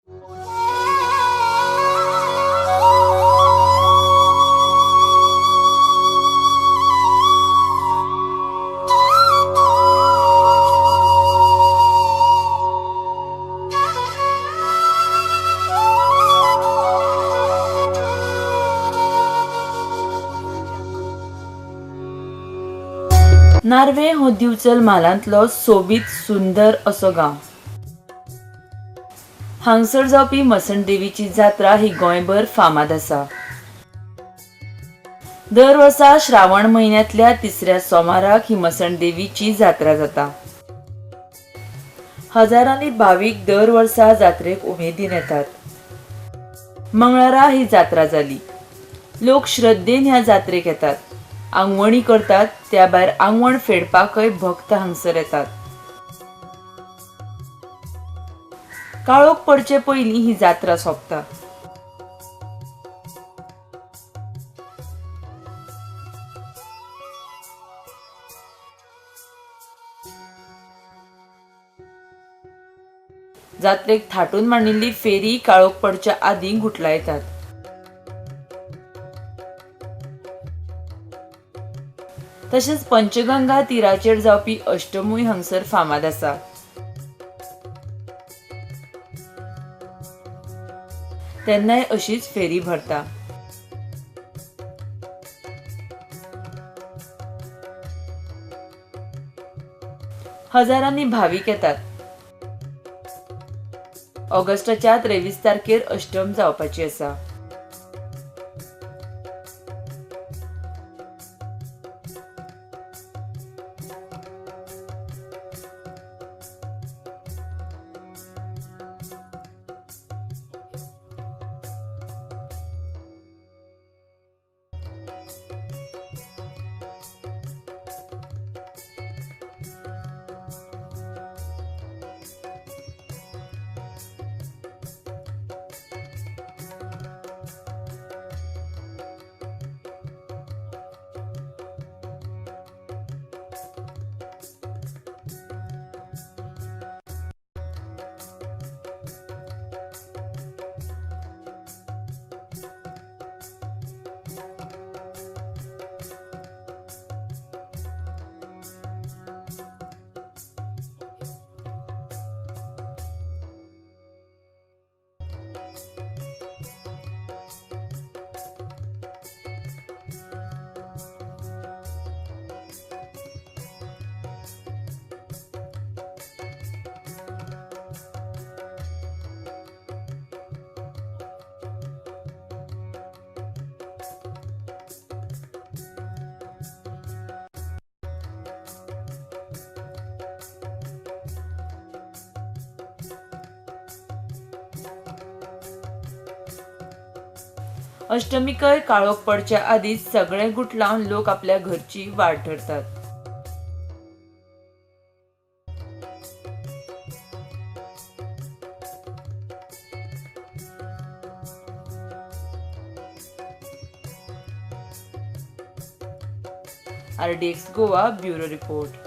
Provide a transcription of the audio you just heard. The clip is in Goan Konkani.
नार्वे हो दिवचल म्हालांतलो सोबीत सुंदर असो गांव. हांगसर जावपी मसणदेवीची जात्रा ही गोंयभर फामाद आसा. दर वर्सा श्रावण म्हयन्यांतल्या तिसऱ्या सोमाराक ही मसणदेवीची जात्रा जाता. हजारांनी भावीक दर वर्सा जात्रेक उमेदीन येतात. मंगळारा ही जात्रा जाली. लोक श्रद्धेन ह्या जात्रेक येतात, आंगवणी करतात, त्या भायर आंगवण फेडपाकय भक्त हांगसर येतात. काळोख पडचे पयलीं ही जात्रा सोंपता. जात्रेक थाटून मांडिल्ली फेरी काळोख पडच्या आदीं गुटलायतात. तशेंच पंचगंगा तिराचेर जावपी अष्टमूय हांगसर फामाद आसा. तेन्नाय अशीच फेरी भरता. हजारांनी भावीक येतात. ऑगस्टाच्या 23 तारखेर अष्टम जावपाची आसा. अष्टमीकय काळोख पडच्या आदींच सगळे गुटलावन लोक आपल्या घरची वाट धरतात. RDX Goa bureau report.